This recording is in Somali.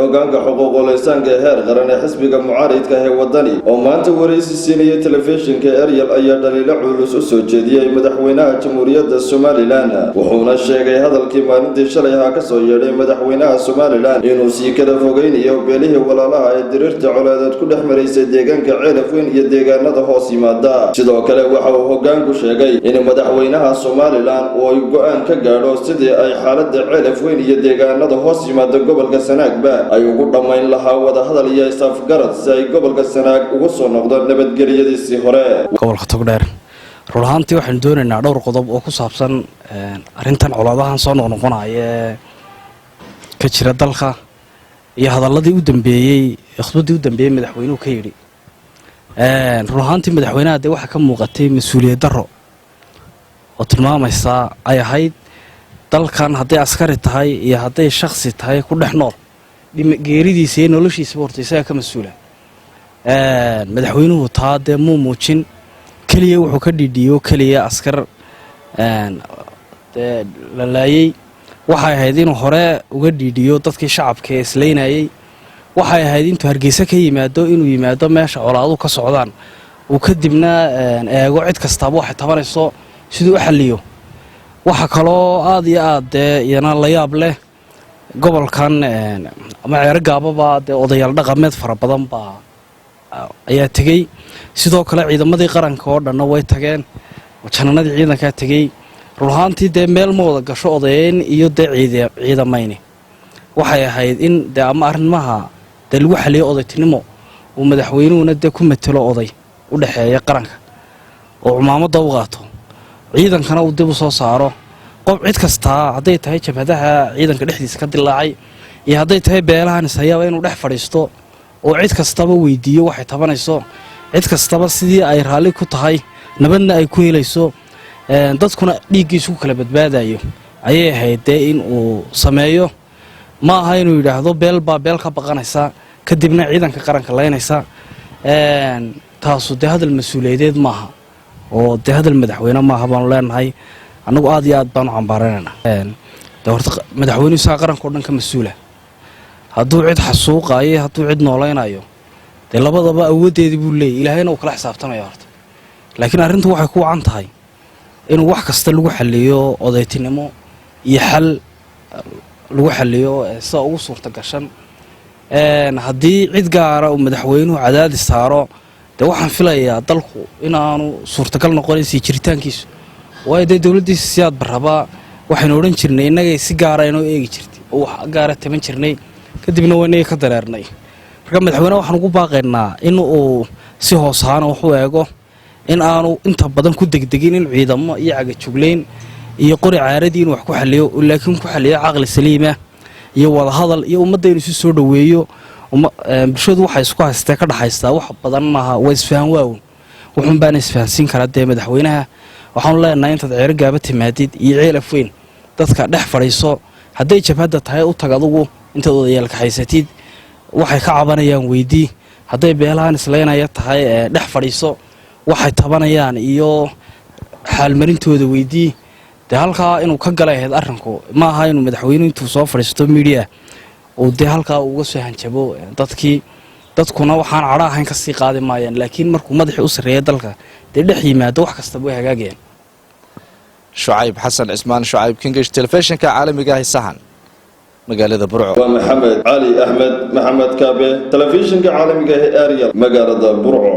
Hogaanka xuquuqul insaanka ee heer qaran ee xisbiga mucaaridka ee Wadani oo maanta waraysi siinaya telefishinka Eryal ayaa dhaliilo culus u soo jeediyey madaxweynaha Jamhuuriyadda Somaliland, wuxuuna sheegay hadalkii maalintii shalay ahaa kasoo yeedhay madaxweynaha Somaliland inuu sii kala fogeynayo beelihii walaalaha ee diriirta colaadeed ku dhex maraysay deegaanka Ceelaf Weyn iyo deegaanada hoos yimaada. Sidoo kale waxa uu hogaanku sheegay in madaxweynaha Somaliland uu ay go-aan ka gaadho sidii ay xaalada Ceelaf Weyn iyo deegaanada hoos yimaada gobolka Sanaagba ay ugu dhammayn lahaa wadahadal iyo is-afgarad, si ay gobolka Sanaag ugu soo noqdo nabadgelyadiisii hore. Gobolka Togdheer run ahaantii waxaynu doonaynaa dhowr qodob oo ku saabsan arrintan colaadahan soo noqnoqonaya ee ka jira dalka iyo hadalladii u dambeeyey, khudbaddii u dambeeyey madaxweynuhu ka yidhi. Run ahaantii madaxweynaha dee waxaa ka muuqatay mas-uuliyad darro oo tilmaamaysa ay ahayd dalkan hadday askari tahay iyo hadday shaksi tahay ku dhex nool, geeridiisa iyo noloshiisaba horta isagaa ka mas-uula. Madaxweynuhu taa dee muu muujin. Keliya wuxuu ka dhiidhiyo keliya askar dee la laayey. Waxay ahayd inuu hore uga dhiidhiyo dadkii shacabka ee islaynayey. Waxay ahayd intuu Hargeysa ka yimaado inuu yimaado meesha colaaduhu ka socdaan, uu kadibna eego cid kastaaba waxay tabanayso siduu u xalliyo. Waxaa kaloo aada iyo aad dee iyana la yaab leh, gobolkan ama Ceero Gaababa dee odayaal dhaqameed fara badan baa ayaa tegey. Sidoo kale ciidamadii qaranka oo dhanna way tageen, jananadii ciidankaa tegey. Run ahaantii dee meel ma wada gasho odayeyn iyo dee ciidamayni. Waxay ahayd in dee ama arrimaha dee lagu xaliyo odaytinimo, uu madaxweynuhuna dee ku matelo oday u dhexeeya qaranka oo cumaamadda u qaato, ciidankana uu dib u soo saaro. Qof cid kastaa, hadday tahay jabhadaha ciidanka dhexdiisa ka dilaacay iyo hadday tahay beelahan ishayaaba, inuu dhex fadhiisto oo cid kastaba weydiiyo waxay tabanayso, cid kastaba sidii ay raalli ku tahay, nabadna ay ku helayso, dadkuna dhiiggiisu ku kala badbaadayo ayay ahayd dee in uu sameeyo. Ma aha inuu yidhaahdo beel baa beel ka baqanaysa, kadibna ciidanka qaranka laynaysa. Taasu dee hadal mas-uuliyadeed maaha oo dee hadal madaxweyne maaha baanu leenahay. Annagu aad iyo aad baanu cambaaranaynaa. Dee horta madaxweynuhu isaga qaranka o dhan ka mas-uula. Hadduu cid xasuuqaayo, hadduu cid noolaynayo, dee labadaba awooddeedii buu leeyay, Ilaahayna uu kala xisaabtamaya horta. Laakiin arrintu waxay ku wacan tahay inuu wax kasta lagu xaliyo odaytinimo iyo xal lagu xaliyo sida ugu suurta gashan. Haddii cid gaara uu madaxweynuhu cadaadis saaro, dee waxaan filayaa dalku inaanu suurtagal noqonayn sii jiritaankiisu. Waayo dee dowladdiisa Siyaad Barraba waxaynu odhan jirnay innagay si gaara inoo eegi jirtay oo wax gaara taban jirnay, kadibna waa inagii ka dareernay. Marka madaxweyneha waxaan ugu baaqaynaa in uu si hoos ahaana wax u eego, in aanu inta badan ku degdegin in ciidamo iyo cagajuglayn iyo qori caaradii inuu wax ku xaliyo, laakiin ku xaliyo caqli saliima iyo wadahadal iyo ummadda inuu isu soo dhoweeyo. Bulshadu waxay isku haystee ka dhaxaystaa wax badan maaha, waa isfahan waawn, wuxuun baana isfahansiin karaa dee madaxweynaha. Waxaanu leenahay intaad Ceero Gaaba timaadid iyo Ceelaf Weyn, dadka dhex fadhiiso. Hadday jabhadda tahay u tag adugu, intaad odayaalka haysatid waxay ka cabanayaan weydii. Hadday beelahan islaynaya tahay, dhex fadhiiso, waxay tabanayaan iyo xaalmarintooda weydii. Dee halkaa inuu ka galay ahayd arrinku. Ma aha inuu madaxweynuhu intuu soo fadhiisto media uu dee halkaa uga soo hanjabo dadkii. Dadkuna waxaan cadho ahayn ka sii qaadi maayaan, laakiin markuu madaxii u sarreeya dalka dee dhex yimaado, wax kastaba way hagaagayaan. Shucayb Xasan Cismaan, Shucayb Kingish, telefishinka caalamiga ah Sahan, magaalada Burco. Waa Maxamed Cali Axmed, Maxamed Kaabe, telefishinka caalamiga ah Ariel, magaalada Burco.